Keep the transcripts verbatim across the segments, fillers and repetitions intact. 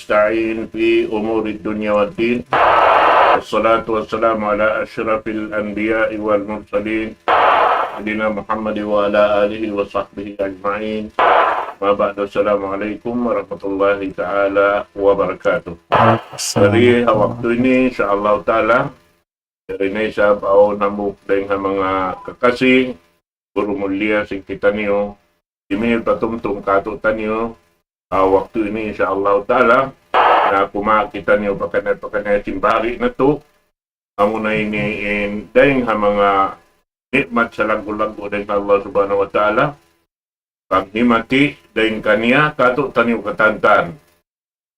ونستعين في أمور الدنيا والدين. والصلاة والسلام على أشرف الأنبياء والمرسلين، سيدنا محمد وعلى آله وصحبه أجمعين. ما بعد، السلام عليكم ورحمة الله تعالى وبركاته. Jadi, ha waktu ini, insya Allah Ta'ala, yari na isab awn hambuuk dayn ha manga kakasi, guru mulia sin kitaniyu, simil patumtum kātu'niyu, ha waktu ini, insya Allah Ta'ala, na kumawa' kitaniyu pakaniya-pakaniya sin bahagi' natu', amuna ini in dayn ha manga nikmat salaggu'-laggu' dayn ha Allah Subhanahu wa Ta'ala, paghimati dayn kaniya kātu'niyu katantan.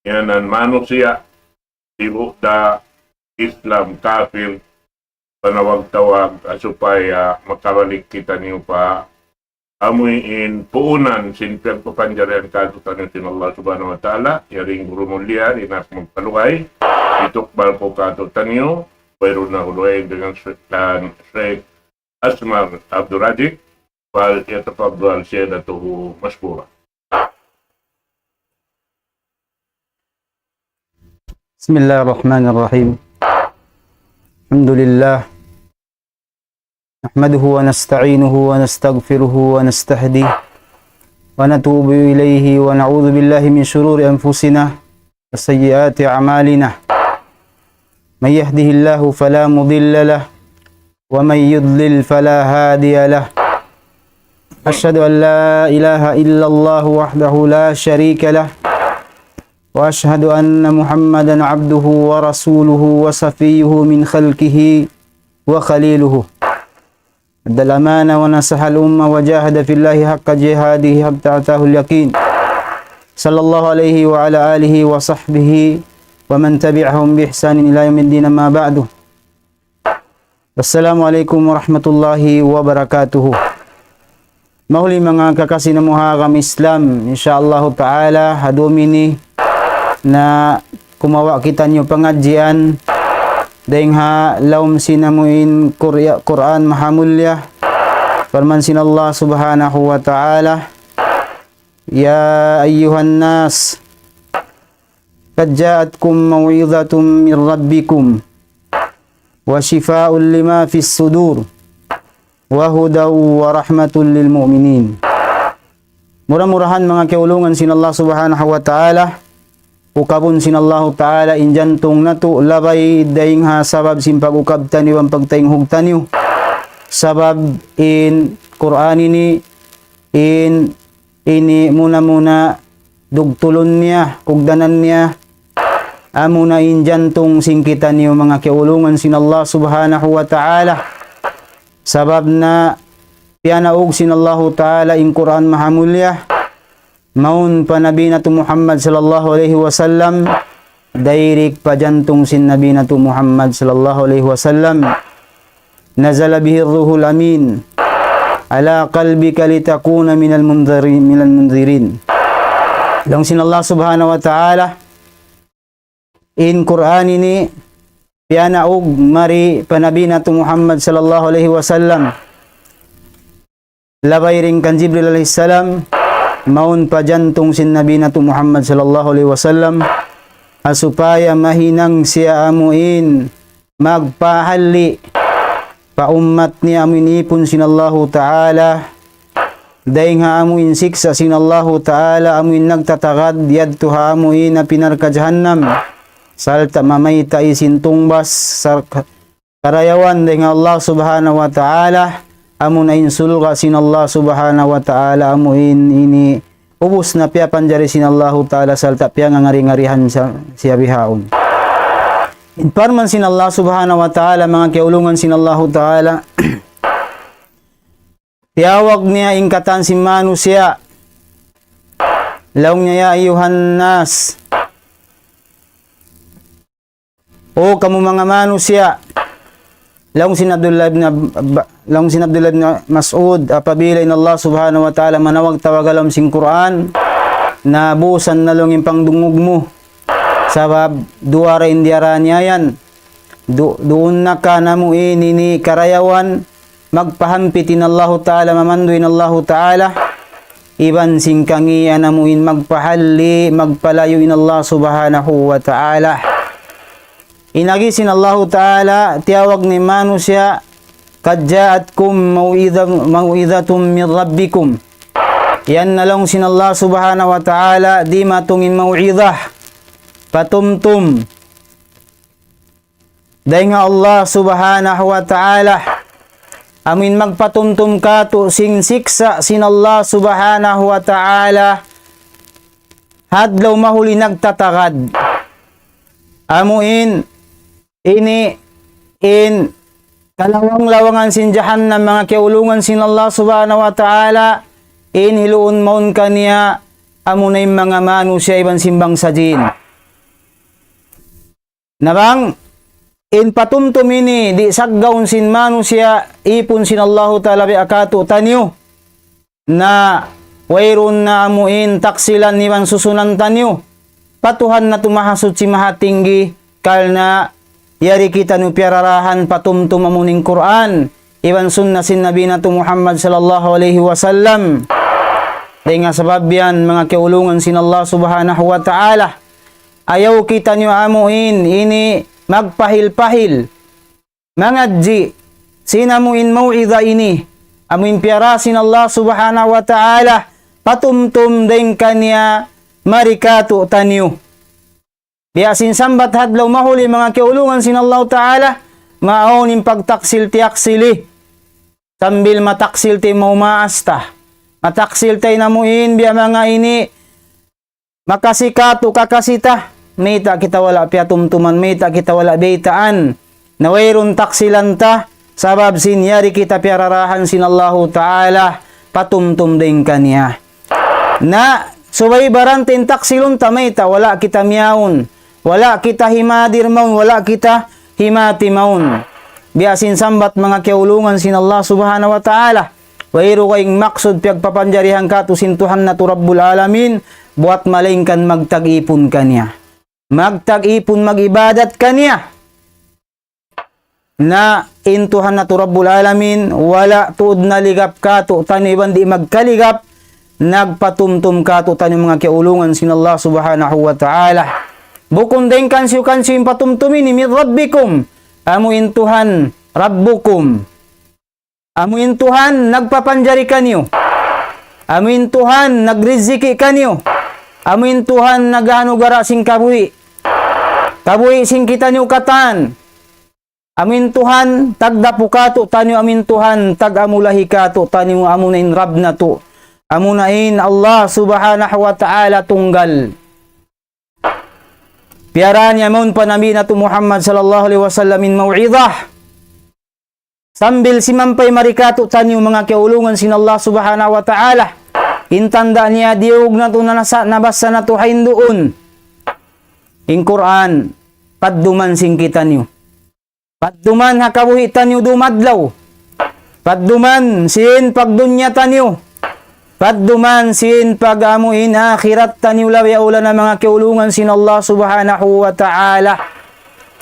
Yan in manusiya', sibu' da Islam, kafir, panawag-tawag, ah, supaya makabalik kitaniyu pa amuin puunan sin pagpapanjarihan kātu'niyu sin Allah Subhanahu wa Ta'ala, yari in guru mulia, di' na aku magpalugay, itukbal ku kātu'niyu, wayruun na aku dugaing dayn kan Sheikh, kan Sheikh Asmar Abdul Razik, فليتفضل سيادته مشكورا. بسم الله الرحمن الرحيم. الحمد لله. نحمده ونستعينه ونستغفره ونستهديه ونتوب إليه ونعوذ بالله من شرور أنفسنا وسيئات أعمالنا. من يهده الله فلا مضل له ومن يضلل فلا هادي له. أشهد أن لا إله إلا الله وحده لا شريك له، وأشهد أن محمدا عبده ورسوله وصفيه من خلقه وخليله. أدى الأمانة ونصح الأمة وجاهد في الله حق جهاده حتى أتاه اليقين. صلى الله عليه وعلى آله وصحبه ومن تبعهم بإحسان إلى يوم الدين، أما بعد. Assalamu alaykum warahmatullahi wabarakatuh. Mahuli manga kakasi namu' ha agama Islam, insya Allahu Ta'ala, ha dum ini na kumawa' kitaniyu pangadjian dayn ha lawm sin amuin Qur'a-, Qur'an Mahamulliya. Parman sin Allah Subhanahu wa Ta'ala, يا أيها الناس قد جاءتكم موعظة من ربكم وشفاء لما في الصدور وهدى ورحمة للمؤمنين. Mura-murahan manga kiyaulungan sin Allah Subhanahu wa Ta'ala, ukabun sin Allahu Ta'ala in jantung natu' labay dayn ha sabab sin pag-ukab taniyu iban pagtaynghug taniyu. Sabab in Qur'an ini, in ini muna-muna dugtulun niya, kugdanan niya, amuna in jantung sin kitaniyu manga kiyaulungan sin Allah Subhanahu wa Ta'ala. Sabab na piyanaug sin Allahu Ta'ala in Qur'an Mahamulliya, mawn pa Nabi natu' Muhammad sallallahu alayhi wasallam, direct pa jantung sin Nabi natu' Muhammad sallallahu alayhi wasallam. نزل به الروح الأمين على قلبك لتكون من المنذرين، من المنذرين. Laung sin Allah Subhanahu wa Ta'ala, in Qur'an ini piyanaug mari pa Nabi natu' Muhammad sallallahu alayhi wasallam. Labay dayn kan Jibril alayhi salam, mawn pa jantung sin Nabi natu' Muhammad sallallahu alayhi wasallam, ha supaya mahinang siya amuin magpahalli' pa ummat niya amuin ipun sin Allahu Ta'ala, dayn ha amuin siksa' sin Allahu Ta'ala, amuin nagtatagad yadtu ha amuin api narka' jahannam, sarta' mamayta' sin tungbas, sar-, karayawan dayn ha Allah Subhanahu wa Ta'ala, amuna in surga' sin Allah Subhanahu wa Ta'ala, amuin ini ubus na piyapanjari sin Allahu Ta'ala sarta' piyangangari-ngarihan sa-, siya bihaun. In parman sin Allah Subhanahu wa Ta'ala, manga kiyaulungan sin Allahu Ta'ala, tiyawag niya in katan sin manusiya'. Laung niya, يا أيها الناس, O kamu manga manusiya', laung sin Abdullah ibn Ab-, Abba-, laung sin Abdullah ibn Mas'ud, apabila in Allah Subhanahu wa Ta'ala manawag-tawag ha lawm sin Qur'an, nabusan na laung in pangdungug mu. Sabab duwa ra in diyara niya yan. Du-, duun na ka namu' ini, ini karayawan, magpahampit in Allahu Ta'ala, mamandu' in Allahu Ta'ala, iban sin kangīan amu in magpahalli', magpalayu' in Allah Subhanahu wa Ta'ala. In agi sin Allahu Ta'ala, tiyawag niya in manusiya', قد جاءتكم موعظة، موعظة من ربكم. Yan na laung sin Allah Subhanahu wa Ta'ala, dimatung in mau'izah, patumtum dayn ha Allah Subhanahu wa Ta'ala. Amu in magpatumtum kātu' sin siksa' sin Allah Subhanahu wa Ta'ala, ha adlaw mahuli nagtatagad. Amu in, ini, in kalawang-lawangan sin jahannam, manga kiyaulungan sin Allah Subhanahu wa Ta'ala, in hiluun mawn kaniya, amu na in manga manusiya' iban sin bangsa jin. Na bang in patumtum ini di' saggawun sin manusiya', ipun sin Allahu Ta'ala biya' kātu'niyu. Na wayruun na amu in taksilan iban susunan taniyu pa Tuhan natu' Mahasuchi Mahatinggi, karna' yari kitaniyu piyararahan patumtum amu in Qur'an iban sunna sin Nabi natu' Muhammad sallallahu alayhi wasallam. Dayn ha sabab yan, manga kiyaulungan sin Allah Subhanahu wa Ta'ala, ayaw kitaniyu amu in ini magpahil-pahil, mangadji' sin amu in mau'iza ini, amu in piyara sin Allah Subhanahu wa Ta'ala, patumtum dayn kaniya mari kātu'niyu. Biya' sin sambat ha adlaw mahuli, manga kiyaulungan sin Allah Ta'ala, maawn in pagtaksil-tiyaksili. Sambil mataksil ta in maumaas ta, mataksil ta in amu in biya' manga ini makasi kātu' kakasi ta, mayta' kita wala' piyatumtuman, mayta' kita wala' biyaytaan. Na wayruun taksilan ta, sabab sin yari kita piyararahan sin Allahu Ta'ala, patumtum dayn kaniya. Na subay baran ta in taksilun ta, mayta' wala' kita miyawn, wala' kita himadir mawn, wala' kita himati mawn. Biya' sin sambat, manga kiyaulungan sin Allah Subhanahu wa Ta'ala, wayruun kaymu maksud piyagpapanjarihan kātu' sin Tuhan natu' Rabbul Alamin, buwat malaingkan magtag-ipun kaniya. Magtag-ipun, mag-ibadat kaniya. Na in Tuhan natu' Rabbul Alamin, wala' tuud naligap kātu'niyu iban di' magkaligap, nagpatumtum kātu'niyu, manga kiyaulungan sin Allah Subhanahu wa Ta'ala. Bukun dayn kansiyu-kansiyu in patumtum ini, من ربكم, amu in Tuhan, ربكم. Amu in Tuhan nagpapanjari kaniyu. Amu in Tuhan nagriziki kaniyu. Amu in Tuhan nag-anugara sin kabuhi'. Kabuhi' sin kitaniyu katan. Amu in Tuhan tagdapu kātu'niyu, amu in Tuhan tag-amulahi kātu'niyu, amu na in Rabb natu'. Amu na in Allah Subhanahu wa Ta'ala tunggal. Piyara niya mawn pa Nabi natu' Muhammad sallallahu alayhi wasallam in mau'izah. Sambil simampay mari kātu'niyu, manga kiyaulungan sin Allah Subhanahu wa Ta'ala. In tanda' niya diyug natu' na nasa-, nabassa natu' ha induun. In Qur'an, padduman sin kitaniyu. Padduman ha kabuhi' taniyu dum adlaw. Padduman sin pagdunya taniyu. Padduman sin pag-amu in akhirat taniyu, labi awla na manga kiyaulungan sin Allah Subhanahu wa Ta'ala.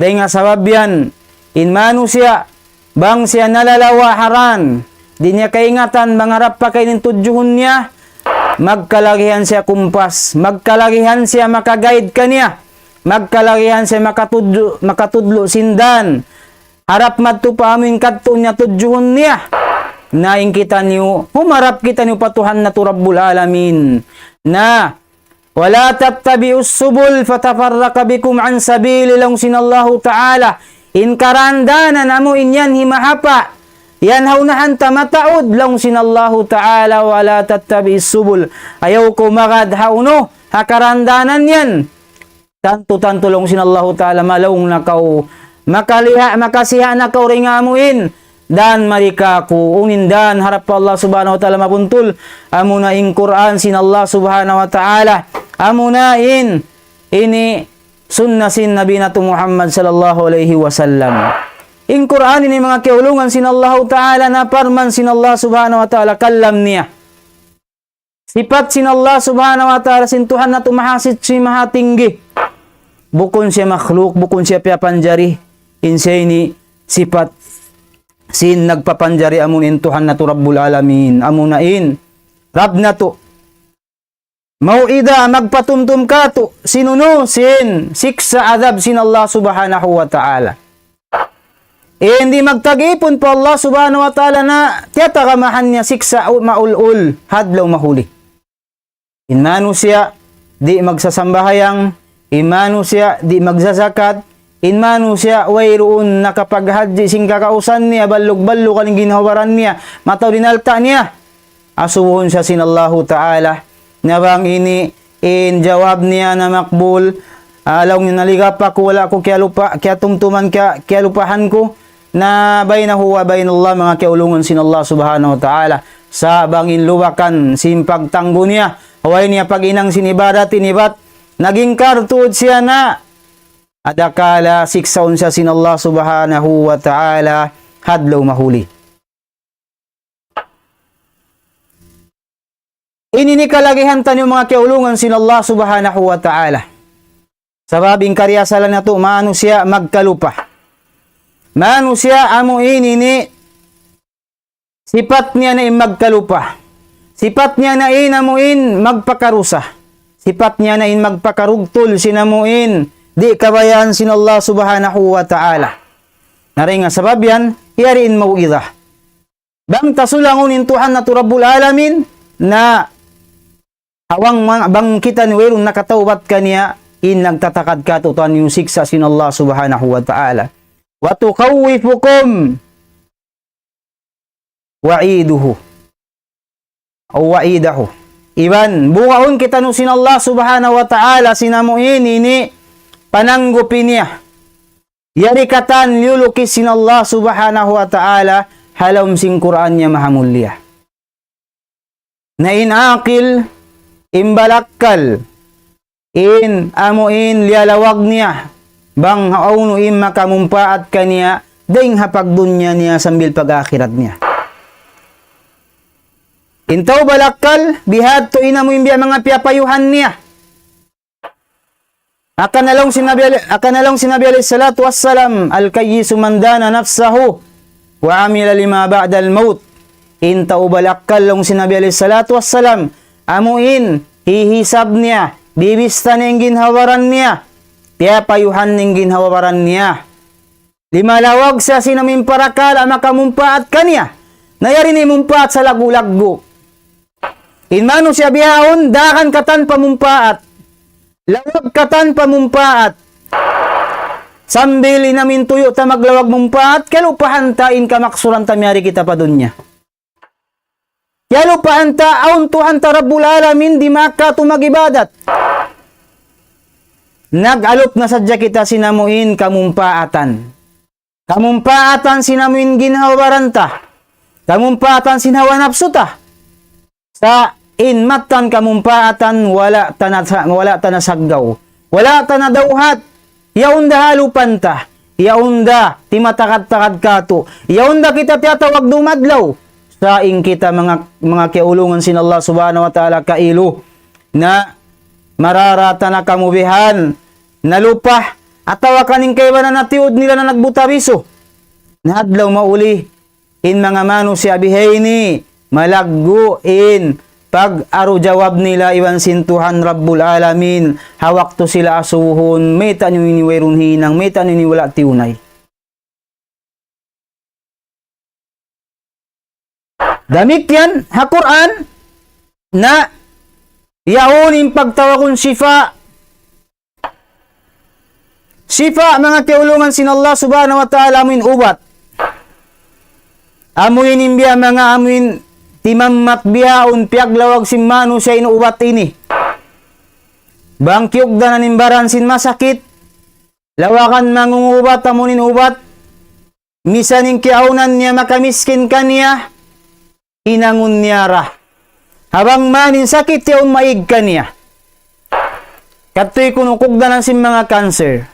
Dayn ha sabab yan, in manusiya', bang siya nalalawa' ha dan, di' niya kaingatan bang harap pa kay in tudjuhun niya, magkalagihan siya kumpas, magkalagihan siya maka-guide kaniya, magkalagihan siya makatudlu-, makatudlu' sin dan. Harap madtu pa amu in kadtuun niya tudjuhun niya. Na in kitaniyu, humarap kitaniyu pa Tuhan natu' Rabbul Alamin. Na, ولا تتبعوا السبل فتفرق بكم عن سبيله, laung sin Allahu Ta'ala. In karandanan amu in yan himahapa'. Yan ha unahan ta mataud, laung sin Allahu Ta'ala, ولا تتبعوا السبل. Ayaw kaw magad ha unu, ha karandanan yan. Tantu-tantu laung sin Allahu Ta'ala, malaung na kaw, makaliha-, makasiha' na kaw dayn ha amu in dan mari kāku', unu in dan harap pa Allah Subhanahu wa Ta'ala mabuntul, amu na in Qur'an sin Allah Subhanahu wa Ta'ala, amu na in, ini sunna sin Nabi natu' Muhammad sallallahu alayhi wasallam. In Qur'an ini manga kiyaulungan sin Allahu Ta'ala, na parman sin Allah Subhanahu wa Ta'ala, kalam niya. Sipat sin Allah Subhanahu wa Ta'ala, sin Tuhan natu' Mahasuchi Mahatinggi. Bukun siya makhluk, bukun siya piyapanjari. In siya ini sipat sin nagpapanjari, amu in Tuhan natu' Rabbul Alamin. Amu na in Rabb natu'. Maw'idha, magpatumtum katu', sin unu, sin siksa' adhab sin Allah Subhanahu wa Ta'ala. In di' magtag-ipun pa Allah Subhanahu wa Ta'ala na tiyatagamahan niya siksa' maul-ul ha adlaw mahuli. In manusiya' di' magsasambahayang, in manusiya' di' magzazakat, in manusiya' wayruun nakapaghajji sin kakausan niya, ballug-ballug in ginhawa-baran niya, mataud in alta' niya. Asubuhun siya sin Allahu Ta'ala, na bang ini in jawab niya na makbul, ah, laung niya, naligap aku, wala' ku kiyalupa, kiyatumtuman, kiya-, kiyalupahan ku, na baynahu wa baynallah, manga kiyaulungan sin Allah Subhanahu wa Ta'ala. Sa' bang in lubakan sin pagtanggu niya, way niya pag-inang sin ibadat, in ibat, naging kartud siya na adakala siksaun siya sin Allah Subhanahu wa Ta'ala ha adlaw mahuli. Ini in kalagihan taniyu manga kiyaulungan sin Allah Subhanahu wa Ta'ala. Sabab in kariasalan natu' manusiya' magkalupa. Manusiya' amu ini in sipat niya na in magkalupa. Sipat niya na in amu in magpakarusa. Sipat niya na in magpakarugtul sin amu in di' kabayaan sin Allah Subhanahu wa Ta'ala. Na dayn ha sabab yan, yari in maw'idha. Bang ta sulangun in Tuhan natu' Rabbul Alamin, na bang, bang kita ini wayruun nakatawbat kaniya, in nagtatakad katu'niyu siksa' sin Allah Subhanahu wa Ta'ala. وتخوفكم وعيده أو وعيده. Iban, bugaun kitaniyu sin Allah Subhanahu wa Ta'ala sin amu ini in pananggupi niya. Yari katan liyulukis sin Allah Subhanahu wa Ta'ala ha lawm sin Qur'an niya mahamulliya. Na in aqil, in balakkal, in amu in liyalawag niya, bang hawnu in makamumpaat kaniya, dayn ha pagdunya niya sambil pag-akhirat niya. In tau balakkal, bihadtu in amu in biya' manga piyapayuhan niya. Hangkan laung sin Nabi Ali-, hangkan laung sin Nabi alayhi salatu wassalam, الكيس من دان نفسه وعمل لما بعد الموت. In tau balakkal laung sin Nabi alayhi salatu wassalam, amu in hihisab niya, bibista niya in ginhawa-baran niya, piyapayuhan niya in ginhawa-baran niya. Limalawag siya sin amu in parakala' makamumpaat kaniya. Na yari in mumpaat salaggu'-laggu'. In manusiya' bihaun, daakan katan pamumpaat. Lawag katan pamumpaat. Sambil in amu in tuyu' ta maglawag mumpaat, kalupahan ta in kamaksuran ta miyari kita pa dunya. Kalupahan ta, awn Tuhan ta Rabbul Alamin, di' makatu' mag-ibadat. Nag-alup na sadja kita sin amu in kamumpaatan. Kamumpaatan sin amu in ginhawa-baran ta. Kamumpaatan sin hawa napsu ta. Sa' in mattan kamumpaatan wala' ta na, wala' ta na saggaw. Wala' ta na dawhat. Yaun da halupan ta. Yaun da timatakad-takad katu'. Yaun da kita tiyatawag dumadlaw. Sa' in kita manga, manga kiyaulungan sin Allah Subhanahu wa Ta'ala kailu. Na marara ta na kamubihan. Nalupa. Atawa kan in kaibanan na tiyud nila na nagbuta bisu. Na adlaw mauli. In manga manusiya' bihaini, malaggu' in pag-aru jawab nila iban sin Tuhan Rabbul Alamin, ha waktu sila asubuhun, mayta' niyu ini wayruun hinang, mayta' niyu ini wala' tiyunay. Damikkiyan ha Qur'an, na yaun in pagtawagun shifa. Shifa, manga kiyaulungan sin Allah Subhanahu wa Ta'ala, amu in ubat. Amu in in biya' manga amu in timammat bihaun piyaglawag sin manusiya' in ubat ini. Bang kiyugdanan in baran sin masakit, lawagan mangungubat amu in ubat, misan in kiyaawnan niya makamiskin kaniya, hinangun niya ra. Ha bang man in sakit yaun maig kaniya. Katuy kunu' kugdanan sin manga cancer,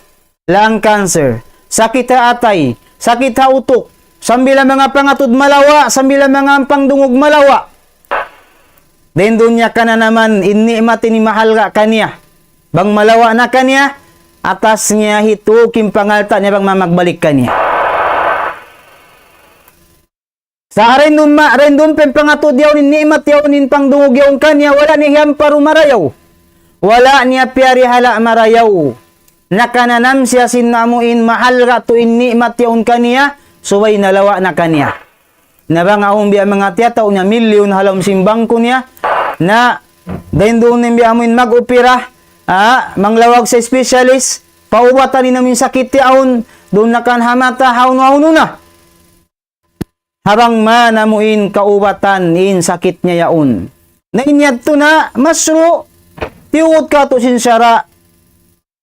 lung cancer, sakit ha atay, sakit ha utuk, sambil manga pangatud malawa', sambil manga pangdungug malawa'. Dayn dunya kananaman, in ni'mat ini mahalga' kaniya. Bang malawa' na kaniya, atas niya hituk in pangalta' niya bang magbalik kaniya. Sa' dayn duun ma-, dayn duun pa in pangatud yaun in ni'mat yaun in pangdungug yaun kaniya, wala' niya hiyamparu marayaw. Wala' niya piyarihala' marayaw. Nakananam siya sin amuin mahalga' tuud in ni'mat yaun kaniya, subay nalawa' na kaniya. Na bang awn biya' manga tiyatau' niya milyun ha lawm sin bangko niya, na dayn duun in biya' amuin mag-opera, ah, manglawag sin specialist, paubatan in amuin sakit yaun, duun na kan ha mata, hawnu-hawnu na. Ha bang man amuin kaubatan in sakit niya yaun. Na in yadtu na mashru', tiyugut katu' sin sara',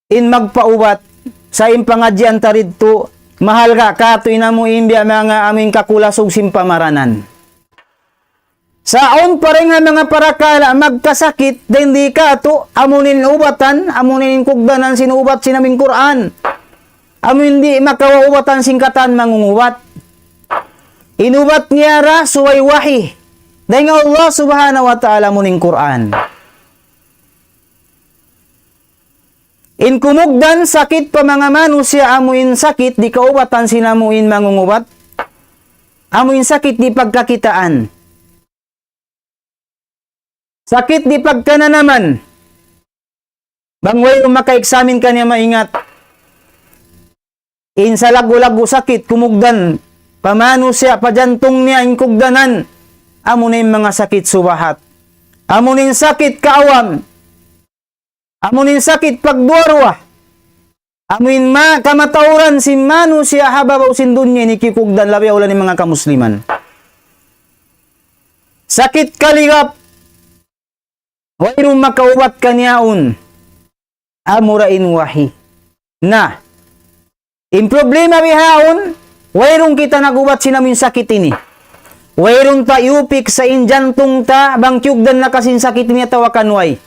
in magpaubat, sa' in pangadjian ta didtu, mahalga' katu' in amuin biya' manga amuin kakulasug sin pamaranan. Sa' awn pa dayn ha manga parakala' magkasakit, dayn di katu', amuin ubatan, amuin kugdanan sin ubat sin amuin Qur'an. Amuin di' makawa' ubatan sin katan mangungubat. In ubat niya ra subay wahi. Dayn ha Allah Subhanahu wa Ta'ala amuin Qur'an. In kumugdan sakit pa manga manusiya' amuin sakit di' kaubatan sin amuin mangungubat. Amuin sakit di' pagkakitaan. Sakit di' pagkananaman. Bang wayruun maka-examine kaniya maingat. In salaggu'-laggu' sakit kumugdan pa manusiya', pa jantung niya in kugdanan. Amuna in manga sakit subahat. Amuna in sakit kaawam. Amuna in sakit pagduwa-ruwa. Amuin ma-, kamatauran sin manusiya' ha babaw sin dunya ini kiyukugdan labi awla in manga kamusliman. Sakit kaligap, wayruun makaubat kaniya yaun. Amura in wahi. Na, in problema bihaun, wayruun kita nag-ubat sin amuin sakit ini. Wayruun ta iyupiksa in jantung ta, bang kiyugdan na ka sin sakit ini atawa kan way.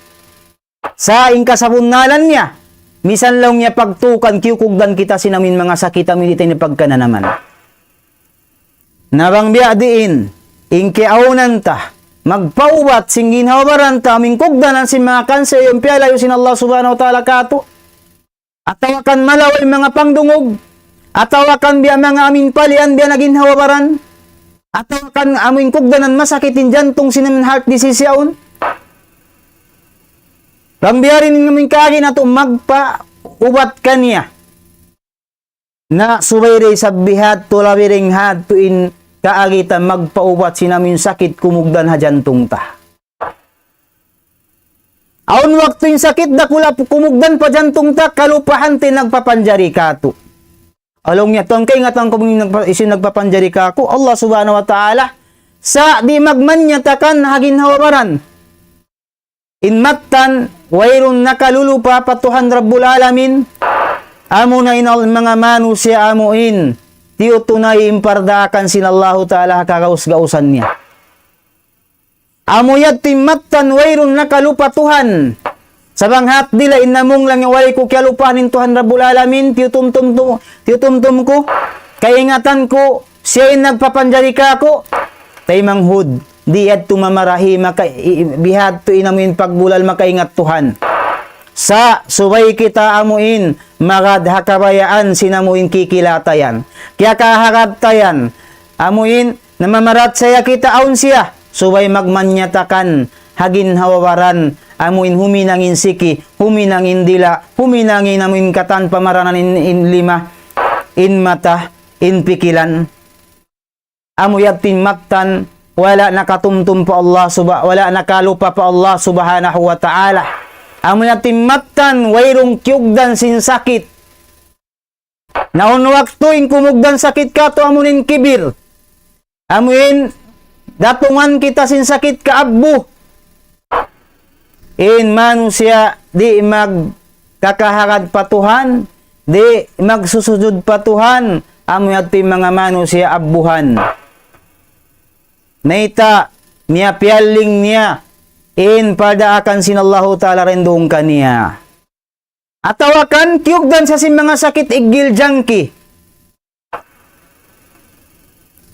Sa' in kasabunnalan niya, misan laung niya pagtukan kiyukugdan kita sin amuin manga sakit amuin di' ta ini pagkananaman. Na bang biya' diin, in kiyaawnan ta, magpaubat sin ginhawa-baran ta, amuin kugdanan sin manga kanser, yaun piyalayu' sin Allah Subhanahu wa Ta'ala katu'. Atawa kan malawa' in manga pangdungug, atawa kan biya' manga amuin palian biya' na ginhawa-baran, atawa kan amuin kugdanan masakit in jantung sin amuin heart disease yaun. Bang biya' diin in amuin kaagi natu' magpaubat kaniya. Na subay da isab bihadtu labi dayn hadtu in kaagi ta magpaubat sin amuin sakit kumugdan ha jantung ta. Awn waktu in sakit dakula' kumugdan pa jantung ta, kalupahan ta in nagpapanjari katu'. Laung niya, "Tuhan, kaingatan ku bang in nagpa-, hisiyu in nagpapanjari kaku', Allah Subhanahu wa Ta'ala." Sa' di' magmanyatakan ha ginhawa-baran. In mattan, wayruun nakalulupa pa Tuhan Rabbul Alamin, amuna in al-, manga manusiya' amuin, tiyutunay in pardaakan sin Allahu Ta'ala ha kagaus-gausan niya. Amu yadtu in mattan wayruun nakalupa Tuhan. Sa' bang hat dila in namung lang wala' ku kiyalupahan in Tuhan Rabbul Alamin, tiyutumtum tu-, tiyutumtum ku, kaingatan ku, siya in nagpapanjari kaku', taymanghud, di' yadtu mamarahi, maka-, i-, bihadtu in amuin paggulal makaingat Tuhan. Sa' subay kita amuin, magad ha kabayaan sin amuin kikilatayan. Kiyakahagad tayan, amuin, namamaratsaya kita awn siya, subay magmanyatakan ha ginhawa-baran, amuin huminang in siki, huminang in dila', huminang in amuin katan pamaranan in, in lima, in mata, in pikilan. Amu yadtu in mattan, wala' nakatumtum pa Allah suba-, wala' nakalupa pa Allah Subhanahu wa Ta'ala. Amu yadtu in mattan, wayruun kiyugdan sin sakit. Na awn waktu in kumugdan sakit katu' amuin kibir. Amuin datungan kita sin sakit kaabbu. In manusiya' di' magkakahagad pa Tuhan, di' magsusujud pa Tuhan, amu yadtu in manga manusiya' abbuhan. Mayta', niya piyaling niya, in pardaakan sin Allahu Ta'ala dayn duun kaniya. Atawa kan kiyugdan sa sin manga sakit iggil jangki.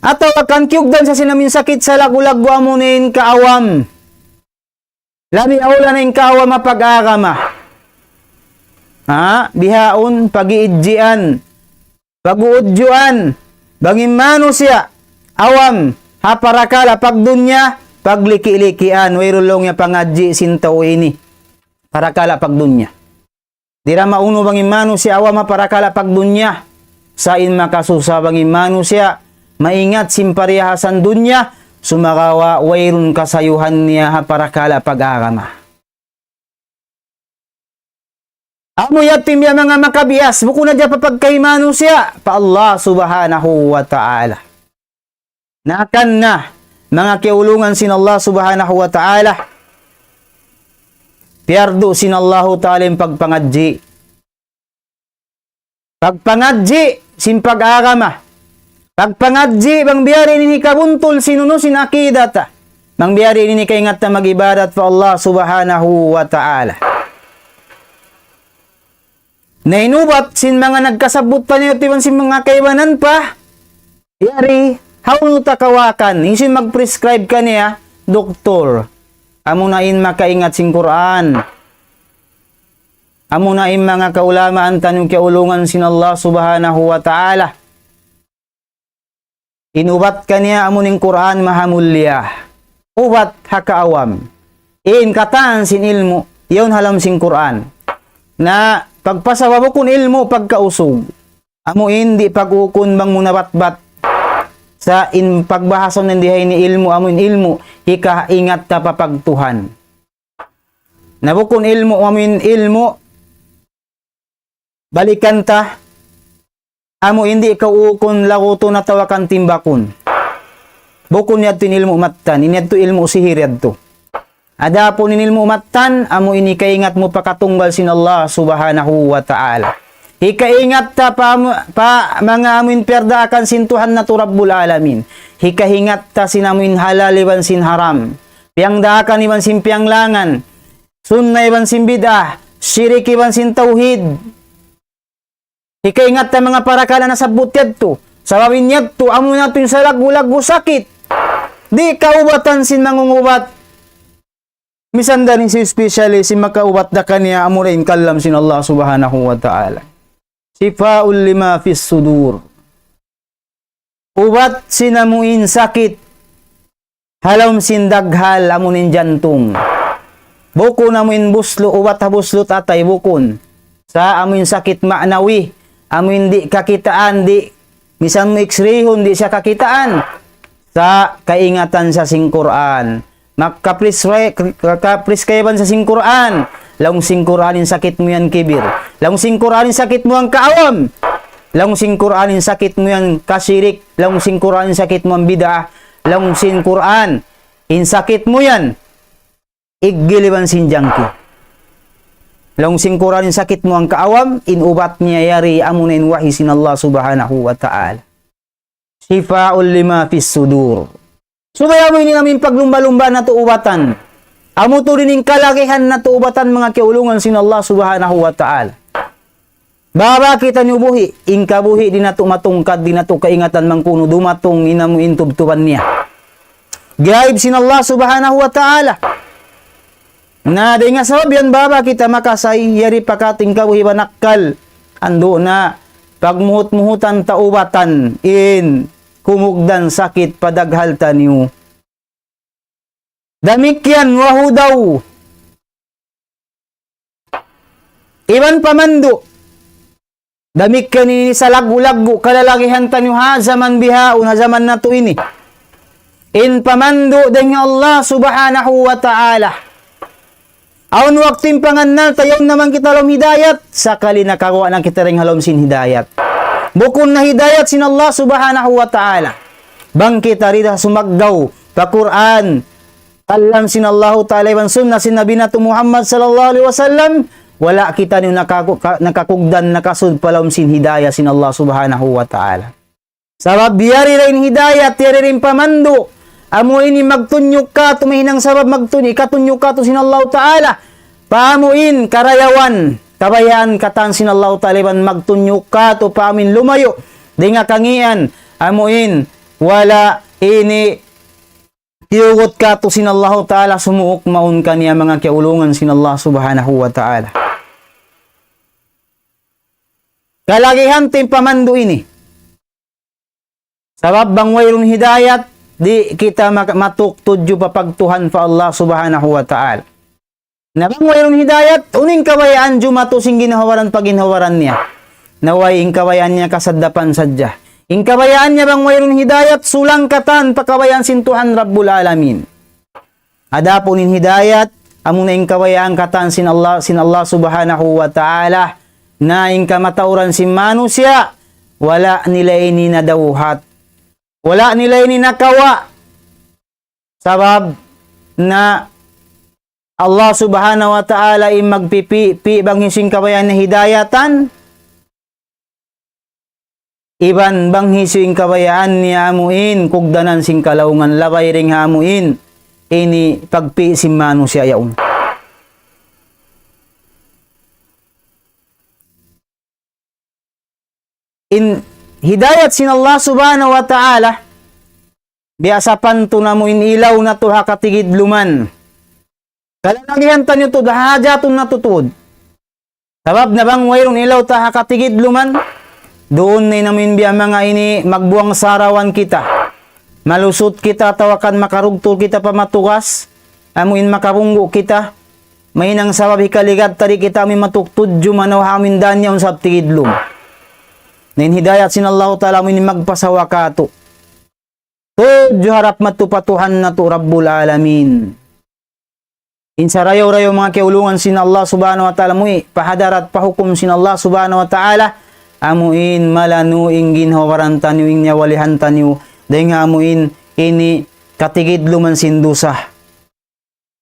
Atawa kan kiyugdan sa sin amuin sakit sa lagu-lagu amuin kaawam. Labi awla na in kaawam ha pag-agama. Ha? Bihaun, pag-iidjian, pag-uudjuan, bang in manusiya', awam, ha parakala' pagdunya, pagliki-likian, wayruun laung niya pangadji' sin tau ini. parakala' pagdunya. Di' da maunu bang in manusiya' awam ha parakala' pagdunya. Sa' in makasusa bang in manusiya' maingat sin parihasan dunya, sumagawa' wayruun kasayuhan niya ha parakala' pag-agama. Amu yadtu in biya' manga makabias, bukun hadja pa pagkahi manusiya', pa Allah Subhanahu wa Ta'ala. Na kan na, manga kiyaulungan sin Allah Subhanahu wa Ta'ala, piyardu sin Allahu Ta'ala in pagpangadji'. Pagpangadji' sin pag-agama. Pagpangadji' bang biya' diin in hikabuntul sin unu, sin akida ta. Bang biya' diin in hikaingat ta mag-ibadat pa Allah Subhanahu wa Ta'ala. Na in ubat sin manga nagkasabbut pa niyu iban sin manga kaibanan pa, yari, hawnu ta kawakan, hisiyu in mag-prescribe kaniya, doktor. Amuna in makaingat sin Qur'an. Amuna in manga kaulamaan taniyu kiyaulungan sin Allah Subhanahu wa Ta'ala. In ubat kaniya amu in Qur'an mahamulliya. Ubat ha kaawam. In katan sin ilmu', yaun ha lawm sin Qur'an. Na pagpasabab bukun ilmu' pagkausug. Amu in di' pag-ukun bang mu nabatbat. Sa' in pagbahasa niyan di ha ini ilmu', amu in ilmu', hikaingat ta pa pagtuhan. Na bukun ilmu', amu in ilmu', balikan ta, amu in di' kaw ukun lagutun atawa kan timbakun. Bukun yadtu in ilmu' mattan, in yadtu ilmu' sihir yadtu. Adapun in ilmu' mattan, amu in hikaingat mu pa katunggal sin Allah Subhanahu wa Ta'ala. Hikaingat ta pa, pa manga amu in piyardaakan sin Tuhan natu' Rabbul Alamin. Hikaingat ta sin amu in halal iban sin haram. Piyangdaakan iban sin piyanglangan. Sunna iban sin bid'ah. Shirik iban sin tawhid. Hikaingat ta manga parakala' nasabbut yadtu. Sabab in yadtu, amu na yadtu in salaggu'-laggu' sakit. Di' kaubatan sin mangungubat. Misan da in hisiyu specialist, in makaubat da kaniya amu da in kalam sin Allah Subhanahu wa Ta'ala. شفاء لما في الصدور. Ubat sin amu in sakit ha lawm sin daghal amu in jantung. Bukun amu in buslu', ubat ha buslu' atay bukun. Sa' amu in sakit ma'nawi, amu in di' kakitaan, di' misan mu X-rayhun, di' siya kakitaan. Sa' kaingatan siya sin Qur'an. Makapris-, ka-, ka-, prescribe-an siya sin Qur'an. Laung sin Qur'an in sakit mu yan kibir. Laung sin Qur'an in sakit mu yan kaawam. Laung sin Qur'an in sakit mu yan kasirik. Laung sin Qur'an in sakit mu yan bid'ah. Laung sin Qur'an in sakit mu yan iggil iban sin jangki. Laung sin Qur'an in sakit mu yan kaawam, in ubat niya yari amuna in wahi sin Allah Subhanahu wa Ta'ala. شفاء لما في الصدور. Subay amu ini amu in paglumba-lumba natu' ubatan. Amu tuud in kalagihan natu' ubatan manga kiyaulungan sin Allah Subhanahu wa Ta'ala. Baba kitaniyu buhi', in kabuhi' di' natu' matungkad, di' natu' kaingatan bang kunu' dumatung in amu in tubtuban niya. Gaib sin Allah Subhanahu wa Ta'ala. Na, dayn ha sabab yan baba kita makasay, yari pa katu' in kabuhi' iban akkal. Andu' na, pagmuhut-muhutan ta ubatan, in kumugdan sakit pa daghal taniyu. Damikkiyan وهدى. Iban pamandu'. Damikkiyan ini salaggu'-laggu' kalalagihan taniyu ha jaman bihaun, ha jaman natu' ini. In pamandu' dayn ha Allah Subhanahu wa Ta'ala. Awn waktu in pangannal ta yaun na man kita ha lawm hidayat, sakali nakaguwa' na kita dayn ha lawm sin hidayat. Bukun na hidayat sin Allah Subhanahu wa Ta'ala. Bang kita di' da sumaggaw pa Qur'an, kalam sin Allahu Ta'ala iban sunna sin Nabi natu' Muhammad sallallahu alayhi wasallam, wala' kitaniyu nakaku-, ka-, nakakugdan, nakasud pa lawm sin hidayah sin Allah Subhanahu wa Ta'ala. Sabab yari da in hidayat, yari da in pamandu', amu ini magtunjuk katu', mahinang sabab magtunjuk, ikatunjuk katu' sin Allahu Ta'ala. Pa amu in karayawan, kabayaan katan sin Allahu Ta'ala iban magtunjuk katu', pa amu in lumayu', dayn ha kangīan, amu in, wala' ini tiyugut katu' sin Allahu Ta'ala sumuuk mawn kaniya manga kiyaulungan sin Allah Subhanahu wa Ta'ala. Kalagihan ta in pamandu' ini. Sabab bang wayruun hidayat, di' kita mak-, matuk tudju pa pagtuhan pa Allah Subhanahu wa Ta'ala. Na bang wayruun hidayat, unu in kabayaan jumatu sin ginhawa-baran pa ginhawa-baran niya? Na way, in kabayaan niya kasadapan sadja. In kabayaan niya bang wayruun hidayat, sulang katan pa kabayaan sin Tuhan Rabbul Alamin. Adapun in hidayat, amuna in kabayaan katan sin Allah, sin Allah Subhanahu wa Ta'ala, na in kamatauran sin manusiya', wala' nila ini nadawhat. Wala' nila ini nakawa'. Sabab na Allah Subhanahu wa Ta'ala in magpipi'-pi' bang hisiyu in kabayaan niya hidayatan, iban bang hisiyu in kabayaan niya amuin kugdanan sin kalaungan, labay dayn ha amuin ini pagpi' sin manusiya' yaun. In hidayat sin Allah Subhanahu wa Ta'ala, biya' sapantun amuin ilaw natu' ha katigidluman. Kalalagihan taniyu tuud, hahajatun natu' tuud. Sabab na bang wayruun ilaw ta ha katigidluman, duun na in amuin biya' manga ini magbuwang sarawan kita. Malusut kita atawa kan makarugtul kita pa matugas, amuin makabunggu' kita, mahinang sabab hikaligad ta di' kita amuin matuktudju manaw ha amuin dān yaun sabab tigidlum. Na in hidayat sin Allahu Ta'ala amuin magpasawa kātu'. Tudju harap madtu pa Tuhan natu' Rabbul Alamin. In sarayaw-rayaw manga kiyaulungan sin Allah Subhanahu wa Ta'ala, muwi' pa hadarat pa hukum sin Allah Subhanahu wa Ta'ala, amuin malanu' in ginhawa-baran taniyu, in nyawalihan taniyu, dayng ha amuin ini katigidluman sin dusa.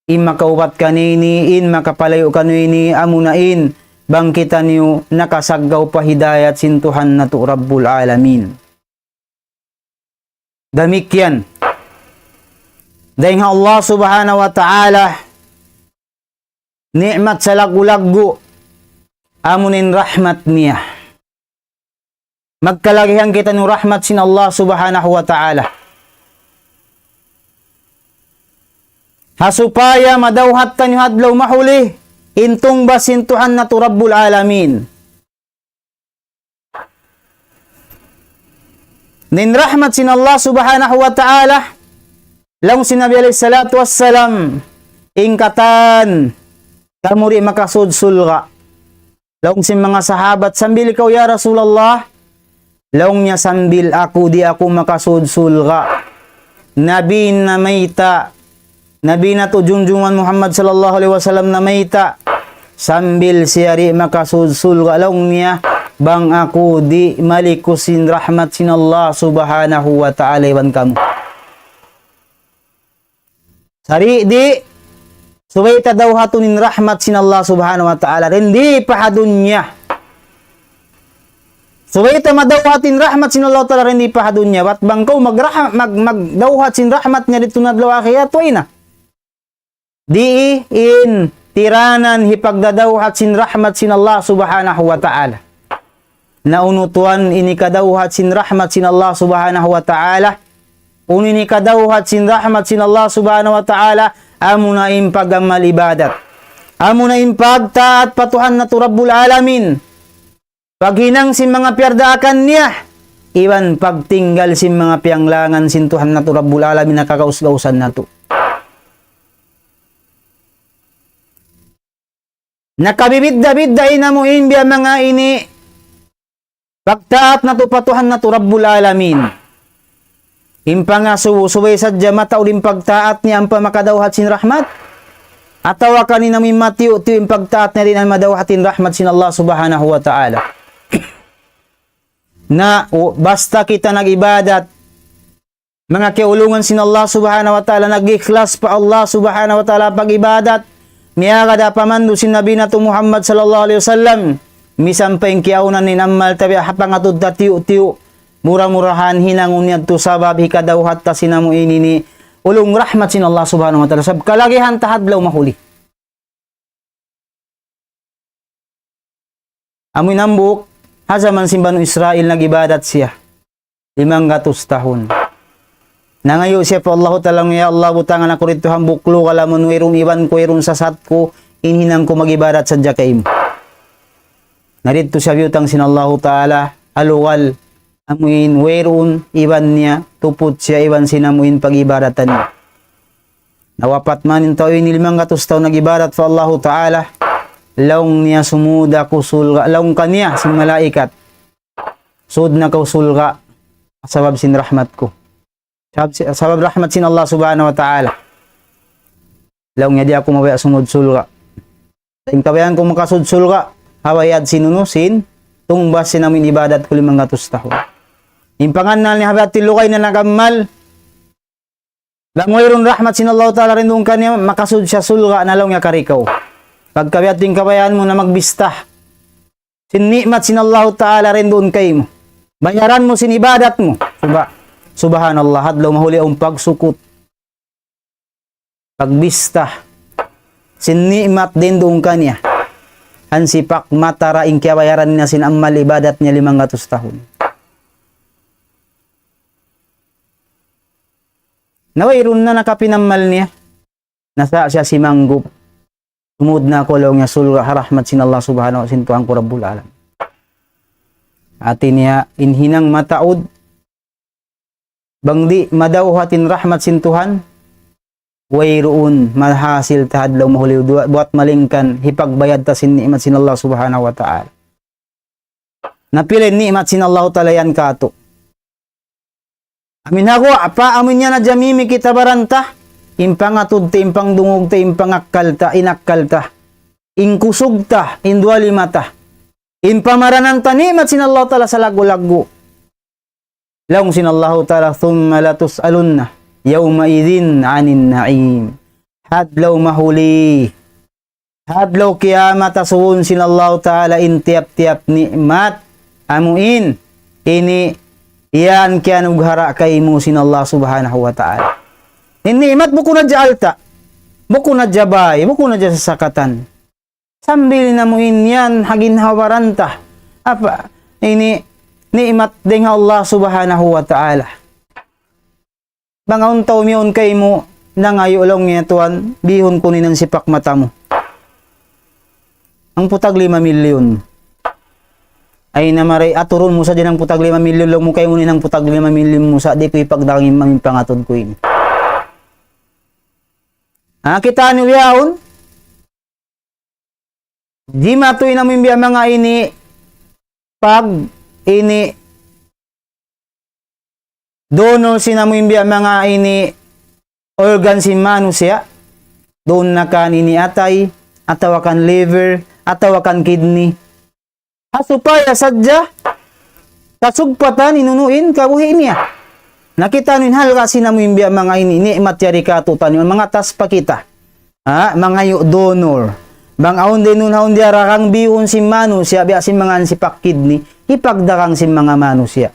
In makaubat kaniya ini, in makapalayu' kaniya ini, amuna in bang kitaniyu nakasaggaw pa hidayat sin Tuhan natu' Rabbul Alamin. Damikkiyan. Dayng ha Allah Subhanahu wa Ta'ala, ni'mat salaggu'-laggu', amuin rahmat niya. Magkalagihan kitaniyu rahmat sin Allah Subhanahu wa Ta'ala. Ha supaya madawhat taniyu ha adlaw mahuli, in tungbas sin Tuhan natu' Rabbul Alamin. Na in rahmat sin Allah Subhanahu wa Ta'ala, laung sin Nabi alayhi salatu wassalam, in katan, kamu di' makasud surga'. Laung sin manga sahabat, sambil ikaw ya Rasulullah? Laung niya sambil aku di' aku makasud surga'. Nabi namayta', Nabi natu' junjungan Muhammad sallallahu alayhi wasallam namayta', sambil siya di' makasud surga' laung niya, bang aku di' malikus sin rahmat sin Allah Subhanahu wa Ta'ala iban kamu. Sa' di', subay ta dawhatun in rahmat sin Allah Subhanahu wa Ta'ala, dindi pa ha dunya. Subay ta madawhat in rahmat sin Allah Ta'ala, dindi pa ha dunya. Bat bang kaw magrah-, mag-, magdawhat sin rahmat niya didtu ha adlaw akhirat, way na. Di' in tiranan hipagdadawhat sin rahmat sin Allah Subhanahu wa Ta'ala. Na unu tuwan in hikadawhat sin rahmat sin Allah Subhanahu wa Ta'ala? Unu in hikadawhat sin rahmat sin Allah Subhanahu wa Ta'ala? Amuna in pag-amal ibadat. Amuna in pagtaat pa Tuhan natu' Rabbul Alamin. Paghinang sin manga piyardaakan niya. Iban pagtinggal sin manga piyanglangan sin Tuhan natu' Rabbul Alamin ha kagaus-gausan natu'. Nakabibidda'-bidda' in amu in biya' manga ini pagtaat natu' pa Tuhan natu' Rabbul Alamin. In pangasubu, subay sadja mataud in pagtaat niya ampa makadawhat sin rahmat. Atawa kan in amu in matiyu'-tiyu' in pagtaat niya di' na madawhat in rahmat sin Allah Subhanahu wa Ta'ala. Na, u-, basta kita nag-ibadat, manga kiyaulungan sin Allah Subhanahu wa Ta'ala, nag-ikhlas pa Allah Subhanahu wa Ta'ala pag-ibadat, miyagad ha pamandu' sin Nabi natu' Muhammad sallallahu alayhi wasallam, misan pa in kiyaunan in amal ta biya' ha pangatud ta tiyu'-tiyu', mura-murahan hinangun yadtu sabab hikadawhat ta sin amu ini ini, ulung rahmat sin Allah Subhanahu wa Ta'ala, sabab kalagihan ta ha adlaw mahuli. Amu in hambuuk, ha jaman sin Banu Israil nag-ibadat siya. Limanggatus tahun. Nangayu' siya pa Allahu Ta'ala, "Ya Allah, butangan aku didtu hambuuk lugal amun wayruun iban ku, wayruun sasat ku, in hinang ku mag-ibadat sadja kaymu." Na didtu siya biyutang sin Allahu Ta'ala, ha lugal, amu in wayruun iban niya, tuput siya iban sin amu in pag-ibadatan niya. Nawapat man in tau ini limanggatus tahun nag-ibadat pa Allahu Ta'ala. Laung niya sumud aku surga', laung kaniya sin malaikat. Sud na kaw surga', sabab sin rahmat ku. Sabab, sabab rahmat sin Allah Subhanahu wa Ta'ala. Laung niya di' aku mabaya' sumud surga'. In kabayaan ku makasud surga', ha bayad sin unu sin, tungbas sin amu in ibadat ku limanggatus tahun. In pangannal niya ha bayad tilugay na nag-amal, laung wayruun rahmat sin Allahu Ta'ala rinduun kaniya, makasud siya surga' na laung niya karikaw. Pagka biya' in kabayaan mu na magbista sin ni'mat sin Allahu Ta'ala rinduun kaymu. Bayaran mu sin ibadat mu. Suba-, subhanallah, hadlaw mahuli in pagsukut. Pagbista sin ni'mat rinduun kaniya. Hansipak mata ra in kiyabayaran niya sin amal ibadat niya limanggatus tahun. Na wayruun na nakapinamal niya. Nasa siya simanggup. Sumud na aku laung niya surga' ha rahmat sin Allah Subhanahu wa Ta'ala sin Tuhan ku Rabbul Alam. Hati niya in hinang mataud, bang di' madawhat in rahmat sin Tuhan, wayruun mahasil ta hadlaw mahuli duwa-, buwat malingkan hipagbayad ta sin ni'mat sin Allah Subhanahu wa Ta'ala. Na pila in ni'mat sin Allahu Ta'ala yan katu'. Amin hagu, apa amin yan na jamimi kita baranta, in pangatud ta, in pangdungug ta, in pangakkal ta, in akkal ta, in kusug ta, in duwa lima ta, in pamaranan ta ni'mat sin Allahu Ta'ala salaggu'-laggu'. Laung sin Allahu Ta'ala, ثم لتسألن يومئذ عن النعيم. Hadlaw mahuli. Hadlaw kiyamat asubuhun sin Allahu Ta'ala in tiyap-tiyap ni'mat. Amu in, ini yan kiyanughara' kaymu sin Allah Subhanahu wa Ta'ala. In ni'mat bukun na hadja alta', bukun na hadja bāy, bukun na hadja sasakatan. Sambil na amu in yan ha ginhawa-baran ta. Apa? Ini ni'mat dayn ha Allah Subhanahu wa Ta'ala. Bang awn tau miyawn kaymu, nangayu' laung niya, "Tuwan, bihun ku in hansipak mata mu." Hangpu' tag lima milyon. Ay na mari, aturun mu sadja in hangpu' tag lima milyon, laung mu kaymu in hangpu' tag lima milyon mu sa, di' ku hipagdagang in pangatud ku ini. Ha, kitaa niyu yaun? Jimatu in amu in biya' manga ini, pag ini donor sin amu in biya' manga ini organ sin manusiya', duun na kan ini atay, atawa kan liver, atawa kan kidney. Ha supaya sadja kasugpatan in unu in kabuhi' niya. Na kitaa niyu in halga' sin amu in biya' manga ini, ni'mat yari katu'taniyu, mangatas pa kita. Ha, mangayu' donor. Bang awn dayn duun ha awn diyaragang bihun sin manusiya', biya' sin manga hansipak kidney, hipagdagang sin manga manusiya'.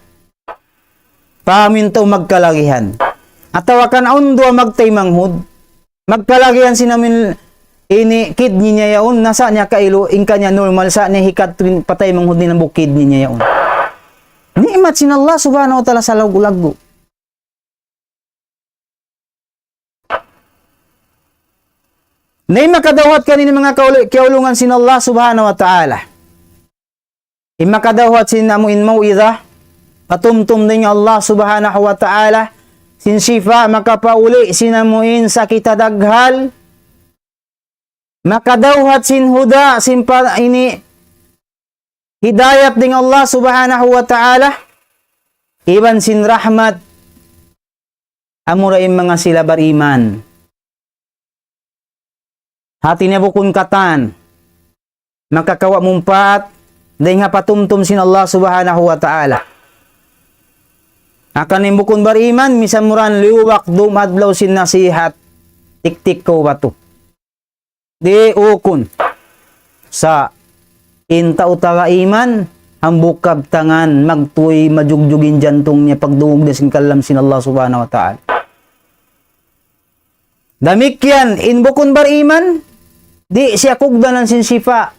Pamintu magkalagihan. Atawa kan awn duwa magtaymanghud. Magkalagihan sin amu in ini kidney niya yaun, nasa niya kailu, in kaniya normal, sa niya hikadtu in pataymanghud niya hambuuk kidney niya yaun. Ni'mat sin Allah Subhanahu wa Ta'ala salaggu'-laggu'. Na in makadawhat kaniya manga kauli-, kiyaulungan sin Allah Subhanahu wa Ta'ala. In makadawhat sin amu in mau'iza, patumtum dayn ha Allah Subhanahu wa Ta'ala, sin shifa, makapauli' sin amu in sakit ha daghal, makadawhat sin huda, sin pa-, ini, hidayat dayn ha Allah Subhanahu wa Ta'ala, iban sin rahmat, amura in manga sila bariman. Hati niya bukun katan makakawa' mumpaat dayn ha patumtum sin Allah Subhanahu wa Ta'ala. Hangkan in bukun bariman, misan mura liyuwak dum adlaw sin nasihat, tiktik kaw batu. Di' ukun. Sa' in tau taga iman, hambuuk kabtangan, magtuy, majugjug in jantung niya, pagdungug niya sin kalam sin Allah Subhanahu wa Ta'ala. Damikkiyan, in bukun bariman, di' siya kugdanan sin shifa.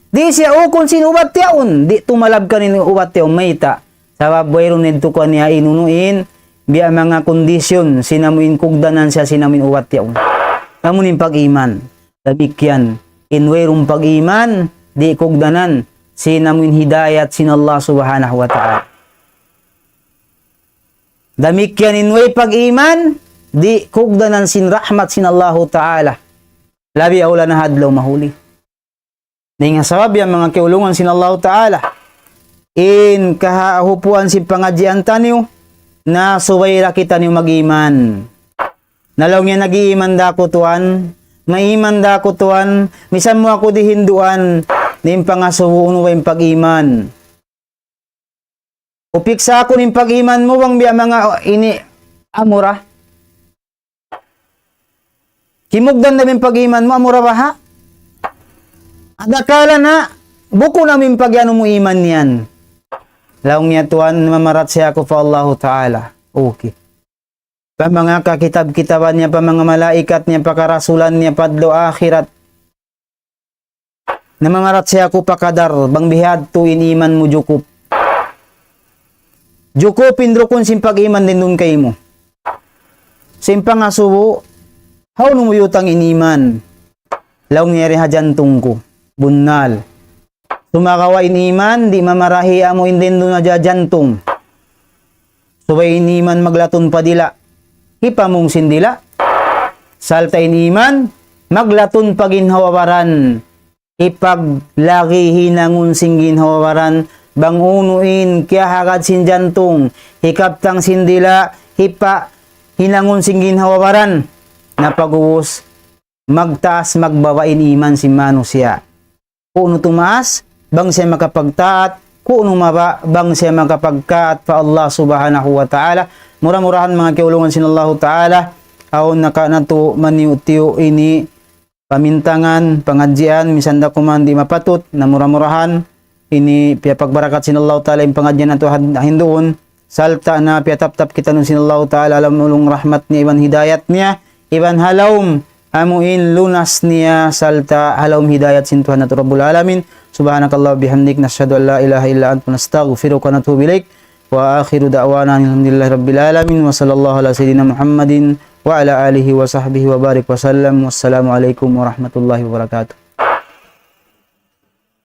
Di' siya ukun sin ubat yaun, di' tumalab kaniya in ubat yaun, mayta'. Sabab wayruun nidtu kaniya in unu in, biya' manga kondisyon, sin amu in kugdanan siya sin amu in ubat yaun. Amu in pag-iman. Damikkiyan, in wayruun pag-iman, di' kugdanan, sin amu in hidayat sin Allah Subhanahu wa Ta'ala. Damikkiyan in way pag-iman, di' kugdanan sin rahmat sin Allahu Ta'ala. Labi awla na ha adlaw mahuli. Dayn ha sabab yan, manga kiyaulungan sin Allahu Ta'ala, in kahahupuan sin pangadjian taniyu, na subay da kitaniyu mag-iman. Na laung niya, nag-iiman da aku, Tuan, maiman da aku, Tuan, misan mu aku di' hinduan, na in pangasubu unu ba in pag-iman. Upiksa aku in pag-iman mu bang biya' manga ini amura. Kimugdan na in pag-iman mu, amura baha'. Adakala na, bukun na in pag-anu mu iman yan. Laung niya, Tuan, mamarat siya aku pa Allahu Ta'ala. Okay. Pa manga kakitab-kitaban niya, pa manga malaikat niya, pa karasulan niya, pa adlaw akhirat. Na mamarat siya aku pa kadar, bang bihadtu in iman mu jukup. Jukup in rukun sin pag-iman dayn duun kaymu. Sin pangasubu, hawnu mu biyutang in iman? Laung niya, yari ha jantung ku. Bunnal. Sumagawa' in iman, di' mamarahi amu in dayn duun ha jantung. Subay in iman maglatun pa dila'. Hipamung sin dila'. Sarta' in iman, maglatun pa ginhawa baran. Hipaglagi hinangun sin ginhawa baran. Bang unu in kiyahagad sin jantung. Hikabtang sin dila'. Hipa hinangun sin ginhawa baran. Na pag'ubus, magtaas magbaba' in iman sin manusiya'. Kunu' tumaas, bang siya makapagtaat, kunu' mababa', bang siya makapagtaat pa Allah Subhanahu wa Ta'ala. Mura-murahan manga kiyaulungan sin Allahu Ta'ala, awn naka natu' maniyu-tiyu ini pamintangan, pangadjian, misan da kuman di' mapatut, na mura-murahan, ini piyapagbarakat sin Allahu Ta'ala in pangadjian natu' had-, hinduun, sarta' na piyataptap kitaniyu sin Allahu Ta'ala ha lawm ulung rahmat niya iban hidayat niya, iban ha lawm amu in lunas niya sarta' ha lawm hidayat sin Tuhan natu' Rabbul Alamin. سبحانك اللهم وبحمدك، نشهد أن لا إله إلا أنت، نستغفرك ونتوب إليك. وآخر دعوانا أن الحمد لله رب العالمين، وصلى الله على سيدنا محمد وعلى آله وصحبه وبارك وسلم. والسلام عليكم ورحمة الله وبركاته.